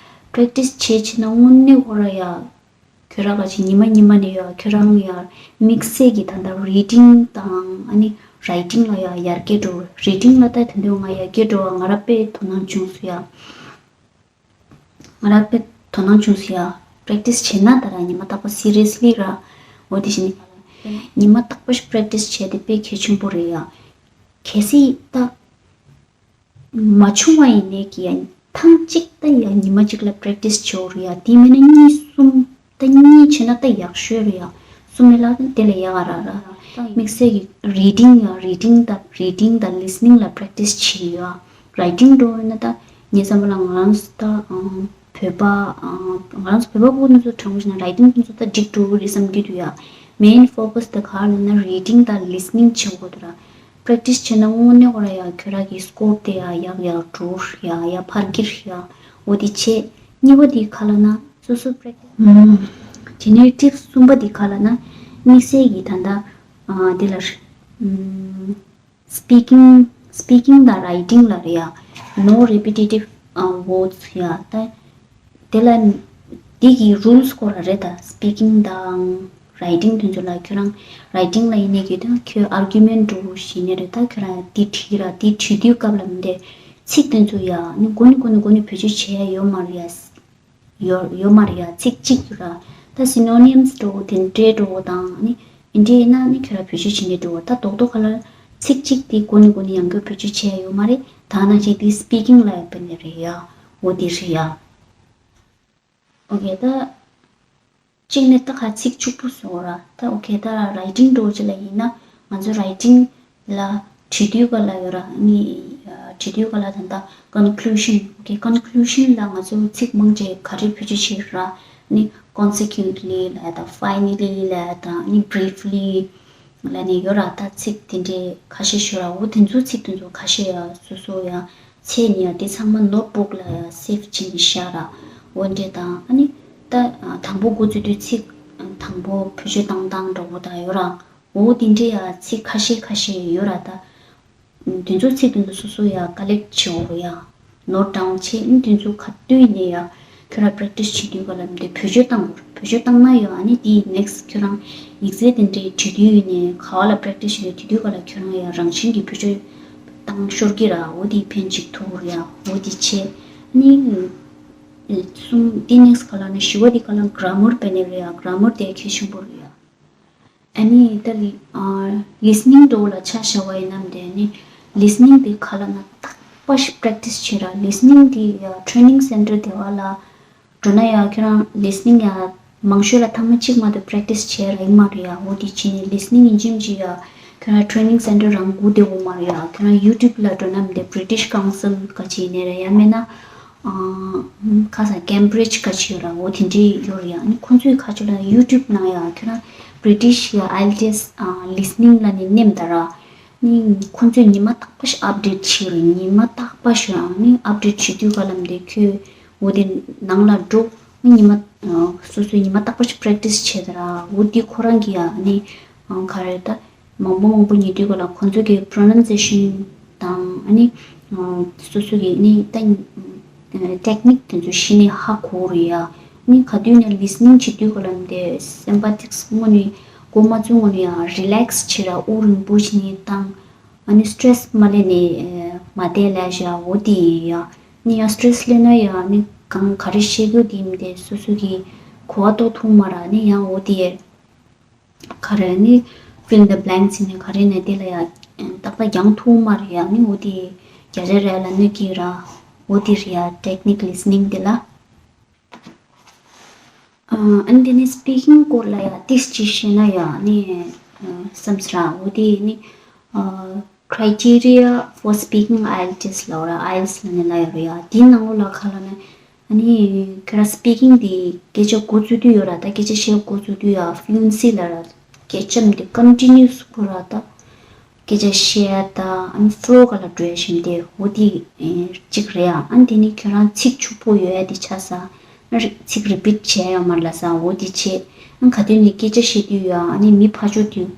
practice བྱས་བྱས་ན་དངོས་གནས་ཁོ་ར་ཡ། ཁྱོད་ར་ག་ཅིག་ཉི་མ་ཉི་མ་ནས་ཡ་ཁྱོད་རང་ཡ་དམིགས་བསལ་གྱི་ད་ལྟ་reading དང་ཨ་ནི་writing ལ་ཡ་ཡར་རྒྱས་འགྲོ་reading ལ་ད་དེ་འདྲ་ང་ཡར་རྒྱས་འགྲོ་བ་ང་ར་དཔེ་དོ་སྣང་བྱུང་སོང་ཡ། ང་ར་དཔེ་དོ་སྣང་བྱུང་སོང་ཡ། practice བྱས་ན་ད་ར་ཉི་མ་རྟག་པར་seriously ར་འོ་དེ་བཞིན་ཉི་མ་རྟག་པར་practice བྱས་ཏེ་དཔེ་གལ་ཆེན་པོ་རེད་ཡ། གལ་སྲིད་ད་མ་བྱུང་བ་ཡིན་ནའི་གི་ཡ་ཐེངས་གཅིག་ད་ཡ་ཉི་མ་གཅིག་ལ་practice བྱེད་འོ་རེད་ཡ། དེ་མིན་ན་གཉིས་གསུམ་ད་གཉིས་བྱས་ན་ད་ཡག་ཤོས་རེད་ཡ། གསུམ་ཡ་ལ་དེ་ལས་ཡག་ག་ར་ར། དམིགས་བསལ་གྱི་reading ཡ་reading ད་reading ད་listening ལ་practice བྱེད་ཡ། writing འགྲོ་ཡོད་ན་ད་ངའི་བསམ་པ་ལ་ང་རང་ཚོ་ད་བོད་པ་ང་རང་ཚོ་བོད་པ་ཕྲུ་གུ་ཚོ་དྲང་པོ་བྱས་ན་writing ཁོང་ཚོ་ད་འགྲིག་འགྲོ་གི་རེད་བསམ་གྱི་འདུག་ཡ། main focus ད་ག་རེ་ལབ་ན་reading ད་listening བྱེད་དགོས་འདུག་ར། practice བྱས་ན་དངོས་གནས་ཁོ་ར་ཡ་ཁྱོད་ར་གི་score དེ་ཡ་ཡག་ཡག་འགྲོ་ཡ་ཡ་འཕར་གྱི་རེད་ཡ། འོ་དེ་བྱས། གཉིས་པ་དེ་ག་ལབ་ན་སོ་སོ་practice དེ་ནས་tips གསུམ་པ་དེ་ག་ལབ་ན་དམིགས་བསལ་གྱི་ད་ལྟ་དེ་ལ་speaking speaking དང་writing ལ་རེད་ཡ། no repetitive words ཡ་ད། དེ་ལ་འདི་གི་rules སྐོར་ལ་རེད་ད། speaking དང་writing དེ་ཚོ་ལ་ཁྱོད་རང་writing ལ་ཡིན་ནའི་གི་ད་ཁྱོད་argument འགྲོ་བཞིན་ནས་རེད་ད། ཁྱོད་རང་འདི་བྲིས་ར་འདི་བྲིས་དུས་སྐབས་ལ་མི་འདྲ་ཚིག་དེ་ཚོ་ཡ་ནི་མགོ་ནས་མགོ་ནས་མགོ་ནས་བེད་སྤྱོད་བྱེད་ཡ་ཡོད་མ་རེད་ཡ། ཡོད་ཡོད་མ་རེད་ཡ། ཚིག་གཅིག་ར་ད་synonyms འགྲོ་དེ་འདྲའི་འགྲོ་དང་ནི་འདི་འདྲའི་ཡིན་ན་ནི་ཁྱོད་རང་བེད་སྤྱོད་བྱེད་ནས་འགྲོ་ད་རྡོག་རྡོག་ག་ལ་ཚིག་གཅིག་དེ་མགོ་ནས་མགོ་ནས་ཡང་བསྐྱར་བེད་སྤྱོད་བྱེད་ཡ་ཡོད་མ་རེད། ད་ན་ཅིག་དེ་speaking ལ་ཡ་དཔེ་ནས་རེད་ཡ། འོ་དེ་རེད་ཡ། ཨོ་ཀེ་ད། གཅིག་ནས་ད་ཁ་ཚིག་གཅིག་པུ་བཟོ་ར་ད་ཨོ་ཀེ་ད་writing འགྲོ་ཅི་ལ་ཡིན་ན་ང་ཚོ་writing ལ་བྲིས་དུས་ག་ལ་ཡོད་ར་ནི་བྲིས་དུས་ག་ལ་ད་ད་conclusion ཨོ་ཀེ་conclusion ལ་ང་ཚོ་ཚིག་མང་ཆེ་ག་རེ་བེད་སྤྱོད་བྱེད་ར་ནི་consequently ལ་ད་finally ལ་ད་ནི་briefly ལ་ནི་ཡོད་ར་ད་ཚིག་དེ་འདྲའི་ཁ་ཤས་ཤོད་ར་འོ་དེ་ཚོ་ཚིག་དེ་ཚོ་ཁ་ཤས་ཡ་སོ་སོ་ཡ། ཚེ་ནི་ཡང་དེ་ཚང་མ་notebook ལ་ཡང་save བྱས་ནས་བཞག་ར། འོ་འདྲས་དང་ཨ་ནི་ད་དང་པོ་འགོ་བཙུགས་དུས་ཚིག་དང་པོ་བེད་སྤྱོད་བཏང་སྟངས་འདྲ་བོ་དང་ཡོད་ར། འོ་དེ་འདྲས་ཡང་ཚིག་ཁ་ཤས་ཁ་ཤས་ཡོད་ར་ད། དེ་ཚོ་ཚིག་དེ་ཚོ་སོ་སོ་ཡང་collect བྱེད་འོ་ཡ། note down བྱེད། ཨ་ནི་དེ་ཚོ་ག་དུས་ནས་ཡ་ཁྱོད་རང་practice བྱེད་དུས་ག་ལ་མི་དེ་བེད་སྤྱོད་བཏང་དགོས། བེད་སྤྱོད་བཏང་ན་ཡང་ཨ་ནི་དེ་next ཁྱོད་རང་ཡིག་ཚད་དེ་འདྲའི་བྲིས་དུས་ནས་ག་བ་ལ་practice བྱེད་དུས་ག་ལ་ཁྱོད་རང་ཡ་རང་བཞིན་གྱིས་བེད་སྤྱོད་བཏང་ཤོར་གི་ར། འོ་དེ་ཕན་ཅིག་ཐུག་ར་ཡ། འོ་དེ་བྱེད། ཨ་ནི་གསུམ་དེ་next ག་ལ་ན་བཞི་བ་དེ་ག་ལ་grammar བེད་ནས་ར་ཡ། grammar དེ་གལ་ཆེན་པོ་ར་ཡ། ཨ་ནི་ད་ལི་ཨ་listening འདྲ་བོ་ལ་ཆ་བཞག་པ་ཡིན་ནམ་དེ་ནི་listening དེ་ག་ལ་ན་རྟག་པ་ཞིག་practice བྱེད་ར། listening དེ་ཡ་training center དེ་བ་ལ་འགྲོ་ན་ཡ་ཁྱོད་རང་listening ཡ་མང་ཤོས་ལ་ཐེངས་མ་གཅིག་མ་གཏོགས་practice བྱས་ར་ཡིན་མ་རེད་ཡ། འོ་དེ་བྱས་ནས་listening ཡིན་གཅིག་མིན་གཅིག་ཡ་ཁྱོད་རང་training center རང་སྒུག་བསྡད་དགོས་མ་རེད་ཡ། ཁྱོད་རང་YouTube ལ་འགྲོ་ན་མི་དེ་British Council ག་ཅིག་ཡིན་ནའི་ར་ཡ་མེད་ན། ཁ་སང་Cambridge ག་ཅིག་ཡོད་ར། འོ་དེ་འདྲའི་ཡོད་ར་ཡ། ཨ་ནི་ཁོང་ཚོའི་ཁ་ཆུ་ལ་YouTube ནང་ཡ་ཁྱོད་རང་British ཡ་IELTS ཨ་listening ལ་ནི་ནེམ་ད་ར། ནི་ཁོང་ཚོས་ཉི་མ་རྟག་པ་ཞིག་update བྱེད་ར། ཉི་མ་རྟག་པ་ཞིག་ཨ་ནི་update བྱེད་དུས་ག་ལམ་དེ་ཁྱོད་འོ་དེ་ནང་ལ་འགྲོ། ཉི་མ་སོ་སོས་ཉི་མ་རྟག་པ་ཞིག་practice བྱེད་ད་ར། འོ་དེ་ཁོ་རང་གི་ཡ་ནི་ག་རེ་ད། མང་པོ་མང་པོ་ཉན་དུས་ག་ལ་ཁོང་ཚོ་གི་pronunciation དང་ཨ་ནི་སོ་སོ་གི་ནི་ད་technique དེ་ཚོ་གཞི་ནས་ཧ་གོ་རེད་ཡ། ནི་ག་དུས་ནས་listening བྱེད་དུས་ག་ལ་འདི་sympathics སྔོན་ནས་མགོ་མ་ཚོས་སྔོན་ནས་ཡ་relax བྱེད་ར། དབུགས་རིང་པོ་ཞིག་ནས་བཏང་། ཨ་ནི་stress མ་ལས་ནས་མ་བསྡད་ལས་བཞག་འོ་དེ་ཡིན་ཡ། ནི་ཡ་stress སླེབས་ན་ཡ་ནི་གང་ག་རེ་བཤད་རྒྱུ་དེ་མི་དེ་སོ་སོ་གི་གོ་བ་རྟོགས་ཐུབ་མ་ར། ནི་ཡང་འོ་དེ་ག་རེ་ནི་fill in the blanks ནི་ག་རེ་ནི་དེ་ལ་ཡ་ཏག་ཏག་རྒྱང་ཐུབ་མ་རེད་ཡ། ནི་འོ་དེ་རྒྱ་རེ་རེ་ལ་གནོད་ཀྱི་ར། འོ་དེ་རེད་ཡ་technique listening དེ་ལ། ཨ་ནི་དེ་ནི་speaking སྐོར་ལ་ཡ་ཏིས་ཅི་བཤད་ན་ཡ་ནི་བསམ་སྲ། འོ་དེ་ནི་criteria for speaking IELTS ལ་ར། IELTS ལ་ནི་ལ་ཡ་ར་ཡ། དེ་ནང་ལོགས་ལ་ག་ལ་ནི། ཨ་ནི་ཁྱོད་རང་speaking དེ་སྐད་ཆ་འགོ་བཙུགས་དུས་ཡོད་ར། ད་སྐད་ཆ་བཤད་འགོ་བཙུགས་དུས་ཡ་fluency ལ་ར། སྐད་ཆ་འདི་continuous གོ་ར། ད་སྐད་ཆ་བཤད་ད་ཨ་ནི་flow ག་ལ་འགྲོ་ཡ་ཞིམ་དེ་འོ་དེ་གཅིག་རེད་ཡ། ཨ་ནི་དེ་ནི་ཁྱོད་རང་ཚིག་ཕྱུག་པོ་ཡོད་ཡ་དེ་ཆགས་ས། ཨ་ནི་ཚིག་repeat བྱས་ཡོད་མ་རེད་ལ་ས། འོ་དེ་བྱས། ཨ་ནི་ག་དུས་ནི་སྐད་ཆ་བཤད་དུས་ཡ་ཨ་ནི་མི་ཕར་ཕྱོགས་དེ་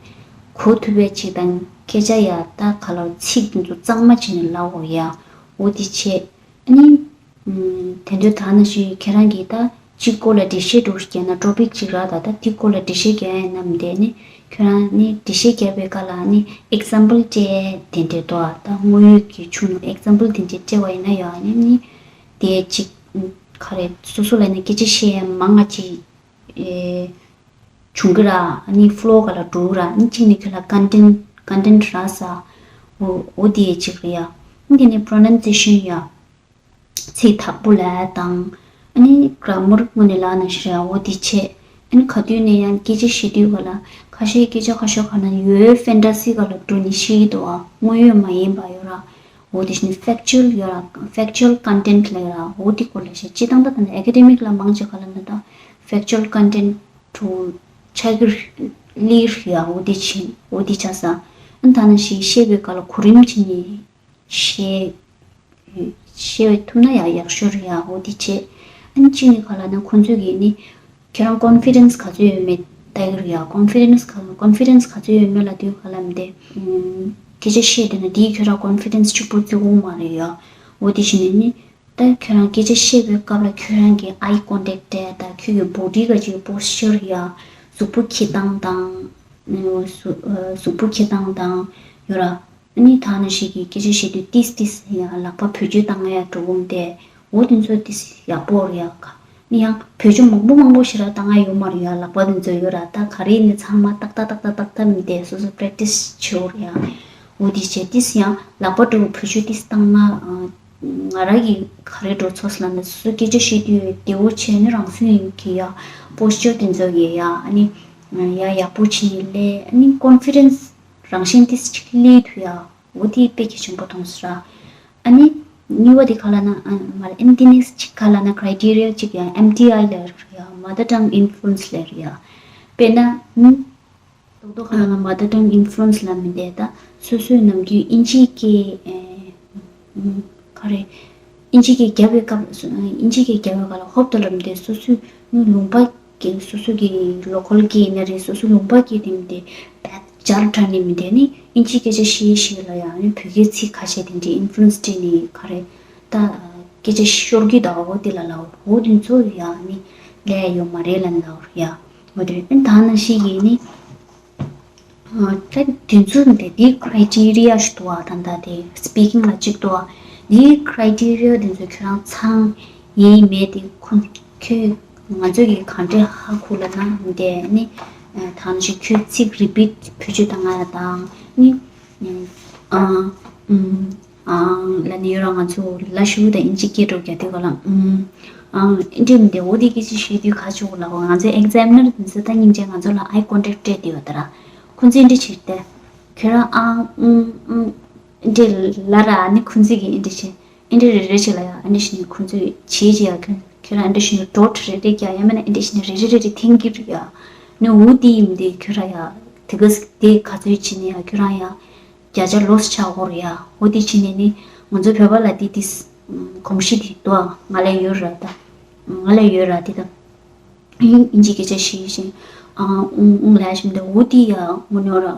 གོ་ཐུབ་པའི་ཆེད་དང་སྐད་ཆ་ཡ་ད་ག་ལ་ཚིག་དེ་ཚོ་གཙང་མ་བྱས་ནས་ལབ་འོ་ཡ། འོ་དེ་བྱས། ཨ་ནི། ཨམ། དེ་འདྲ་ད་ནང་བཞིན་ཁྱེད་རང་གིས་ད་གཅིག་སྐོར་ལ་འགྲེལ་བཤད་འདྲ་བོ་ཞིག་བརྒྱབ་ན་topic གཅིག་རག་ད་ད་དེ་སྐོར་ལ་འགྲེལ་བཤད་རྒྱག་ཡ་ཡིན་ན་མི་དེ་ནི་ཁྱོད་རང་ནི་འགྲེལ་བཤད་རྒྱག་པའི་སྐབས་ལ་ནི་example སྤྲད་དེ་འདྲ་དོ། ད་དངོས་ཡོད་ཀྱི་ཆུ་ནང་example དེ་འདྲ་སྤྲད་པ་ཡིན་ན་ཡང་ནི་ནི་དེ་གཅིག་ག་རེ་སོ་སོ་ལ་ནི་སྐད་ཆ་བཤད་ཡ་མང་ང་ཅིག་ཨེ། བྱུང་གི་ར། ཨ་ནི་flow ག་ལ་འགྲོ་གི་ར། ཨ་ནི་གཅིག་ནི་ཁྱོད་ལ་content content རག་ས། འོ་འོ་དེ་གཅིག་རེད་ཡ། ཨ་ནི་དེ་ནི་pronunciation ཡ། ཚིག་དག་པོ་ལབ་དང་། ཨ་ནི་grammar ངོས་ནས་ལབ་ན་ཞེ་ར་འོ་དེ་བྱས། ཨ་ནི་ག་དུས་ནས་ཡང་སྐད་ཆ་བཤད་དུས་ག་ལ་ཁ་ཤས་སྐད་ཆ་ཁ་ཤས་ག་ལ་ཡོད་fantasy ག་ལ་འགྲོ་ནི་ཤེས་ཀྱི་འདུག་ཨ། དངོས་ཡོད་མ་ཡིན་པ་ཡོད་ར། འོ་དེ་བཞིན་factual ཡོད་ར། factual content ལ་ཡོད་ར། འོ་དེ་སྐོར་ལ་བཤད། སྤྱིར་བཏང་ད་ད་ནི་academic ལ་མང་ཆེ་ག་ལ་འདི་ད་factual content དུ་ཆགས་ཀྱི་ལིར་ཡ། འོ་དེ་ཆེ་འོ་དེ་ཆགས་ས། ཨ་ནི་ད་ནི་ཞིག་བཤད་པའི་སྐབས་ལ་གོ་རིམ་བྱས་ནས་བཤད་བཤད་ཐུབ་ན་ཡ་ཡག་ཤོས་རེད་ཡ། འོ་དེ་བྱས། ཨ་ནི་གཅིག་ནི་ག་ལ་ན་ཁོང་ཚོས་ཀྱི་ནི་ཁྱེད་རང་confidence ག་ཚོད་ཡོད་མེད་ལྟ་གི་རེད་ཡ། confidence ག confidence ག་ཚོད་ཡོད་མེད་ལ་དུས་ག་ལ་མི་དེ་སྐད་ཆ་བཤད་དེ་ན་དེའི་ཁྱོད་རང་confidence གཅིག་པོ་བརྩི་དགོས་མ་རེད་ཡ། འོ་དེ་བཞིན་ནི་ད་ཁྱོད་རང་སྐད་ཆ་བཤད་པའི་སྐབས་ལ་ཁྱོད་རང་གི་eye contact དེ་དང་ཁྱོད་ཀྱི་body ག་ཅིག་posture ཡ། གཟུགས་པོ་འཁྱེར་སྟངས་དང་། གཟུགས་གཟུགས་པོ་འཁྱེར་སྟངས་དང་ཡོད་ར། ཨ་ནི་ད་ནང་བཞིན་གྱི་སྐད་ཆ་བཤད་དུས་ཏིས་ཏིས་ཡ་ལག་པ་བེད་སྤྱོད་བཏང་ཡ་འགྲོ་འོང་དེ་འོ་དེ་ཚོ་ཏིས་ཡག་པོ་རེད་ཡ། ནི་ཡང་བེད་སྤྱོད་མང་པོ་མང་པོ་ཞེ་དྲག་བཏང་ཡ་ཡོད་མ་རེད་ཡ། ལག་པ་དེ་ཚོ་ཡོད་ར། ད་ག་རེ་ནི་ཚང་མ་ཏག་ཏག་ཏག་ཏག་ཏག་ཏག་མི་དེ་སོ་སོ་practice བྱེད་འོ་རེད་ཡ། འོ་དེ་བྱས་ཏིས་ཡང་ལག་པ་འགྲོ་བེད་སྤྱོད་ཏིས་བཏང་ན། ང་རང་གི་ག་རེ་འགྲོ་ཚོགས་ལ་ནི་སོ་སོ་སྐད་ཆ་བཤད་དུས་བདེ་བོ་བྱས་ནི་རང་སུ་ཡིན་གྱི་ཡ། posture དེ་ཚོ་ཡི་ཡ། ཨ་ནི་ཡ་ཡག་པོ་བྱས་ནི་ལས་ཨ་ནི་confidence རང་བཞིན་ཏིས་ཅིག་སླེབས་ཐུབ་ཡ། འོ་དེ་དཔེ་གལ་ཆེན་པོ་མཐོང་སོང་ར། ཨ་ནི་གཉིས་པ་དེ་ག་ལ་ན་ཨ་མ་རེད། ཨ་ནི་དེ་ནེགསི་གཅིག་ག་ལ་ན་criteria གཅིག་ཡ་M T I ལབ་ར། mother tongue influence ལབ་ར། དཔེར་ན་ཨ་ནི་རྡོག་རྡོག་ག་ལ་ན་mother tongue influence ལབ་མི་འདས་ད་སོ་སོའི་ནམ་རྒྱུན་ཨིན་ཇིའི་སྐད་ཨེ་ཨ་ག་རེ། ཨིན་ཇི་སྐད་རྒྱབ་པའི་སྐབས་སུ་ཨིན་ཇི་སྐད་རྒྱབ་པའི་སྐབས་ལ་ཧོབ་ཏེ་ལབ་དེ་སོ་སོའི་ལུང་པ་གི་སོ་སོ་གི་ལོ་ཀལ་སྐད་ཡིན་ན་རེད། སོ་སོའི་ལུང་པ་སྐད་དེ་མི་དེ་བད་སྦྱར་དྲགས་ནས་མི་དེ་ནི་ཨིན་ཇི་སྐད་ཆ་བཤད་ཤེས་ལ་ཡང་ནི་བོད་སྐད་ཚིག་ཁ་ཤས་དེ་འདྲའི་ཨིན་ཕུ་ལུ་ཨེན་སི་སྤྲད་ནས་ག་རེ་ད་ སྐད་ཆ་ཤོར་གི་འདུག་འོ་དེ་ལ་ལབ་འོ་དེ་ཚོ་ཡ་ནི་ལས་ཡོད་མ་རེད་ལབ་འདུག་ཡ། འོ་དེ་ཨ་ནི་ད་ནང་བཞིན་གྱི་ནི། ཨ་ད་དེ་ཚོ་འདི་འདི་ཁྲའི་ཊི་རི་ཡ་ཞིག་འདུག་བ། ད་ལྟ་དེ་སི་པི་ཀིང་ལ་གཅིག་འདུག་བ། འདི་ཁྲའི་ཊི་རི་ཡ་དེ་ཚོ་ཁྱོད་རང་ཚང་ཡིན་མེད་དེ་ཁོ་ཁྱོད་ང་ཚོས་ཀྱི་ག་འདྲས་ཧ་གོ་ལབ་ན་འདི་ནི་ཨ་ད་ནང་བཞིན་ཁྱོད་ཚིག་རི་པིཊ་བེད་སྤྱོད་བཏང་ང་དང་ནི་ཨ་ཨུམ་ཨང་ལབ་ནི་ཡོད་ར། ང་ཚོ་ལ་ཞུ་དང་ཨིན་ཇི་སྐད་འགྲོ་རྒྱག་དུས་ག་ལ་ཨུམ་ཨང་འདྲེ་མི་འདྲེ་འོ་དེ་སྐད་ཆ་བཤད་དུས་ག་ཆོག་ལ་འོ། ང་ཚོའི་ཨེག་ཛམ་ནར་དེ་ཚོ་ད་སྙིང་རྗེ་ང་ཚོ་ལ་ཨའི་ཀོན་ཊེག་སྤྲད་དེ་ཡོད་ད་ར། ཁོ་ཚོས་འདྲེ་བྱེད་དེ་ཁྱོད་རང་ཨང་ཨུམ་ཨུམ་འདྲེ་ལ་ར་ནི་ཁོ་ཚོས་ཀྱི་འདྲེ་བྱེད། ཨེ་འདྲ་རེ་རེ་བྱེད་ལ་ཡ། ཨེ་འདྲ་བྱས་ནས་ཁོ་ཚོས་བྱེད་བྱེད་ཡ། ཁྱོད་ཁྱོད་རང་ཨེ་འདྲ་བྱས་ནས་ཌོཊ་རེ་རེ་རྒྱག་ཡ་མིན་ན་ཨེ་འདྲ་བྱས་ནས་རེ་རེ་རེ་རེ་འཐེན་གྱི་རེད་ཡ། ནི་འུ་དེ་ཡིན་དེ་ཁྱོད་རང་ཡ། དེ་ག་དེ་ག་ཚོད་བྱས་ནས་ཡ་ཁྱོད་རང་ཡ་བརྒྱ་ཆ་ལོས་ཆགས་གོ་རེད་ཡ། འུ་དེ་བྱས་ནས་ནི་ང་ཚོ་བོད་པ་ལ་དེ་དེ་གོམས་གཤིས་དེ་འདུག་ང་ལ་ཡོད་ར་ད། ང་ལ་ཡོད་ར་དེ་ད། ཨིན་ཨིན་ཇི་སྐད་ཆ་བཤད་བཞིན་ཨ་ཨུང་ཨུང་ལབ་བཞིན་དེ་འུ་དེ་ཡ་འུ་ནོ་ར།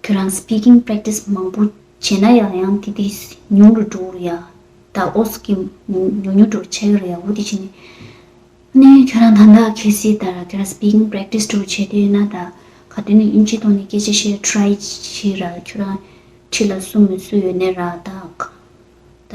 ཁྱོད་རང་སི་པི་ཀིང་པེ་རེག་ཊི་སི་མང་པོ་བྱས་ན་ཡང་ཡང་དེ་དེ་ཉུང་རུ་འགྲོ་རེད་ཡ། ད་ཨོ་སི་ཀི་ཉུང་ཉུང་ཉུང་འགྲོ་ཆགས་ཡོད་རེད་ཡ། འོ་དེ་བྱས་ནས་ནས་ཁྱོད་རང་ད་ལྟ་གལ་སྲིད་ད་ར་ཁྱོད་རང་སི་པི་ཀིང་པེ་རེག་ཊི་སི་འགྲོ་བྱས་དུས་ན་ད་ག་དུས་ནས་ཨིན་ཇི་ཐོག་ནས་སྐད་ཆ་བཤད་ཊི་རའི་བྱས་ར། ཁྱོད་རང་ཁྲིད་ལ་སུ་མི་སུ་ཡོད་ནས་ར་ད། ད་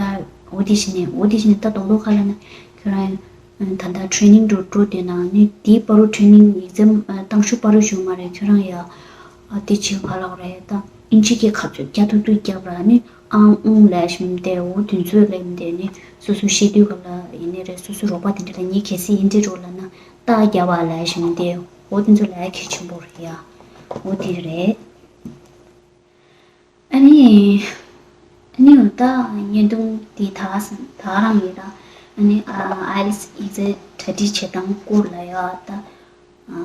འོ་དེ་བྱས་ནས་འོ་དེ་བྱས་ནས་ད་རྡོག་རྡོག་ཁ་ལ་ན་ཁྱོད་རང་ད་ལྟ་ཊི་རེ་ནིང་འགྲོ་འགྲོ་དུས་ན་ནི་དེའི་བར་དུ་ཊི་རེ་ནིང་ཡིག་ཚད་བཏང་ཤུགས་བར་དུ་བྱུང་མ་རེད། ཁྱོད་རང་ཡ་ཨ་དེ་བྱེད་ག་ལག་རེད་ད། ཨིན་ཇི་སྐད་ག་ཚོད་རྒྱག་ཐུབ་ཐུབ་རྒྱབ་ར་ནི་ཨང་ཨུང་ལབ་བཞིན་དེ་འོ་དུས་ཚོད་ལབ་བཞིན་དེ་ནི་སོ་སོ་བཤད་དུས་ག་ལ་ཡིན་ནི་རེད། སོ་སོ་རོགས་པ་དེ་འདྲ་ལ་ངས་གལ་སྲིད་ཡིན་འདྲི་རོགས་ལབ་ན་རྟགས་རྒྱབ་པ་ལབ་བཞིན་དེ་འོ་དེ་ཚོ་ལ་གལ་ཆེན་པོ་རེད་ཡ། འོ་དེ་རེད། ཨ་ནི། ཨ་ནི་འོ་ད་བརྙན་ཐུང་འདི་ད་ག་སང་ད་ག་རང་ཡིན་ད། ཨ་ནི་ཨ་ཨའི་ལི་ཊི་ཡིག་ཚད་གྲ་སྒྲིག་བྱེད་སྟངས་སྐོར་ལ་ཡ་ད། ཨ་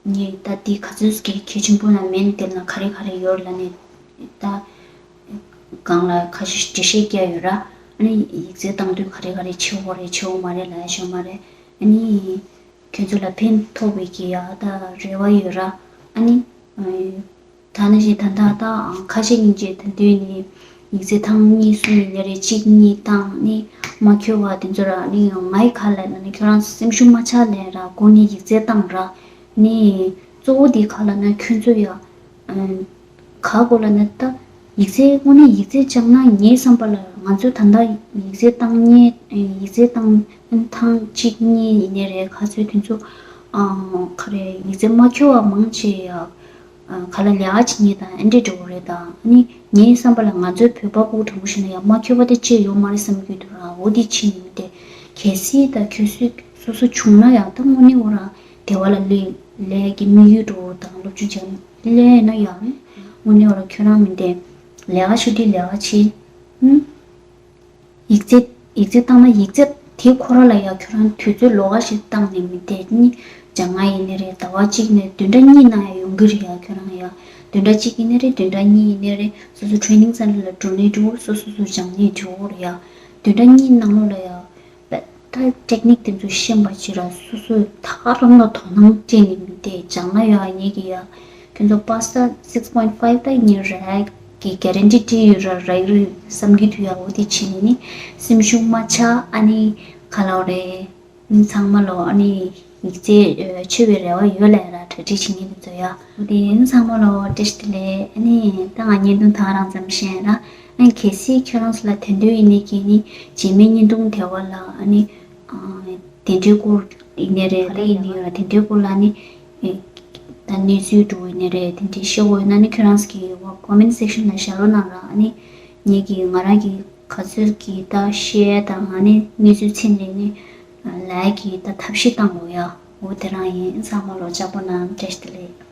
ངས་ད་འདི་ག་ཚོད་ཀྱི་གལ་ཆེན་པོ་ན་མེད་དེ་ན་ག་རེ་ག་རེ་ཡོད་ལ་ནི་ད། གང་ལ་ཁ་ཤས་འགྲེལ་བཤད་རྒྱག་ཡོད་ར། ཨ་ནི་ཡིག་ཚད་བཏང་དུས་ག་རེ་ག་རེ་བྱེད་དགོས་རེད་བྱེད་དགོས་མ་རེད་ལ་ཡ་ཞོ་མ་རེད། ཨ་ནི། ཁྱོད་ཚོ་ལ་ཕན་ཐོགས་པའི་གི་ཡ་ད་རེ་བ་ཡོད་ར། ཨ་ནི། ད་ནི་ཞིག་ད་ད་ད་ཁ་ཤས་སྙིང་རྗེ་ད་དུས་ནི་ཡིག་ཚད་ཐེངས་གཉིས་གསུམ་ཡིན་ནི་རེད། གཅིག་གཉིས་བཏང་ནི་མ་འཁྱོལ་བ་དེ་ཚོ་ར་ནི་ཡང་ངའི་ཁ་ལ་ན་ནི་ཁྱོད་རང་སེམས་ཤུགས་མ་ཆག་ལས་ར་གོ་ནི་ཡིག་ཚད་བཏང་ར་ནི་གཙོ་བོ་དེ་ཁ་ལ་ན་ཁྱོད་ཚོ་ཡ། ག་གོ་ལ་ན་ད་ཡིག་ཚད་དངོས་གནས་ཡིག་ཚད་སྦྱངས་ན་ངའི་བསམ་པ་ལ་ང་ཚོ་ད་ལྟ་ཡིག་ཚད་བཏང་ཉེ་ཡིག་ཚད་བཏང་ཐེངས་གཅིག་གཉིས་ཡིན་ནི་རེད། ག་ཚོད་དུས་ཚོད་ག་རེ་ཡིག་ཚད་མ་འཁྱོལ་བ་མང་ཆེ་ཡ་ག་ལ་ལས་ཀ་བྱེད་ཉེ་དང་ཨེ་འདྲས་འགྲོ་གི་རེད། ད་ནི་ངའི་བསམ་པ་ལ་ང་ཚོའི་བོད་པ་ཕྲུ་གུ་དྲང་པོ་བཤད་ན་ཡ་མ་འཁྱོལ་བ་དེ་ཅི་ཡོད་མ་རེད་བསམ་གྱི་འདུག་ར། འོ་དེ་ཕྱིན་ཡིན་ཏེ་གལ་སྲིད་ད་ཁྱོད་སུ་སོ་སོ་བྱུང་ན་ཡང་ད་དངོས་གནས་འོ་ར་དེ་བ་ལ་ལས་ལས་ཀྱི་དམིགས་ཡུལ་འགྲོ་དང་སློབ་སྦྱོང་སྦྱང་ལས་ན་ཡང་དངོས་གནས་འོ་ར་ཁྱོད་རང་མི་དེ་ལས་ཀ་ཞུ་དུས་ལས་ཀ་བྱེད། ཨུམ། ཡིག་ཚད་ཡིག་ཚད་བཏང་ན་ཡིག་ཚད་དེ་ཁོ་ར་ལ་ཡང་ཁྱོད་རང་དུས་ཚོད་ལོགས་ཀ་ཞིག་བཏང་ནས་མི་དེ་ནི་སྦྱང་ང་ཡིན་ནི་རེད། ཟླ་བ་གཅིག་ནས་བདུན་ཕྲག་གཉིས་ནང་ཡང་ཡོང་གི་རེད་ཡ། ཁྱོད་རང་ཡ་བདུན་ཕྲག་གཅིག་ཡིན་ནི་རེད། བདུན་ཕྲག་གཉིས་ཡིན་ནི་རེད། སོ་སོ་ཊི་རེ་ནིང་སེན་ཊར་ལ་འགྲོ་ནི་འགྲོ། སོ་སོ་སོ་སྦྱང་ནི་འགྲོ་རེད་ཡ། བདུན་ཕྲག་གཉིས་ནང་ལོགས་ལ་ཡ་ད་ཊེག་ནིག་དེ་ཚོ་ཤེས་པ་ཅིག་ར་སོ་སོས་ད་ག་རང་ལ་དོ་སྣང་སྤྲད་ནས་མི་དེ་སྦྱང་ན་ཡ་ངེད་ཀྱི་ཡ། ཁྱོད་ཚོ་པཱ་སི་ཊི་སིགས་པོའིན་ཕའིབ་ད་ཡིན་རེད། གི་གྷ་རན་ཊི་སྤྲད་ཡོད་ར་ར་ཡོད་རེད་བསམ་གྱི་འདུག་ཡ། འོ་དེ་བྱས་ནས་ནི་སེམས་ཤུགས་མ་ཆག་ཨ་ནི་ག་ལབ་རེད། ཨ་ནི་ཚང་མ་ལོ་ཨ་ནི་ཡིག་ཚད་ཆེ་བའི་རེ་བ་ཡོད་ལ་ཡ་ར་གྲ་སྒྲིག་བྱེད་མཁན་དེ་ཚོ་ཡ། འོ་དེ་ཨ་ནི་ཚང་མ་ལོ་བཀྲ་ཤིས་བདེ་ལེགས། ཨ་ནི་ད་ང་བརྙན་ཐུང་ད་ག་རང་ཙམ་བཤད་ཡ་ར། ཨ་ནི་གལ་སྲིད་ཁྱོད་རང་ཚོ་ལ་དོན་དོན་ཡིན་ནི་གི་ནི་རྗེས་མའི་བརྙན་ཐུང་དེ་བ་ལ་ཨ་ནི། དེ་འདྲའི་སྐོར་ཡིན་ནའི་རེད། ག་རེ་ཡིན་ནའི་རེད། དེ་འདྲའི་སྐོར་ལ་ནི་ད་གནས་ཚུལ་འགྲོ་ཡིན་ནའི་རེད། དེ་འདྲའི་བཤད་དགོས་ཡོད་ན་ནི་ཁྱོད་རང་ཚོ་གི་ཀོ་མེན་སེག་ཤན་ལ་བཞག་རོགས་གནང་ར། ཨ་ནི་ངེད་ཀྱིས་ང་རང་གིས་ག་ཚོད་ཀྱིས་ད་བཤད་དང་ཨ་ནི་གནས་ཚུལ་ཚིག་ནས་ནི་ལས་ཀྱིས་ད་ཐབས་ཤེས་བཏང་དགོས་ཡ། འོ་དེ་རང་ཡིན། ཚང་མ་ལོ་ལྕགས་པོ་གནང་། བཀྲ་ཤིས་བདེ་ལེགས།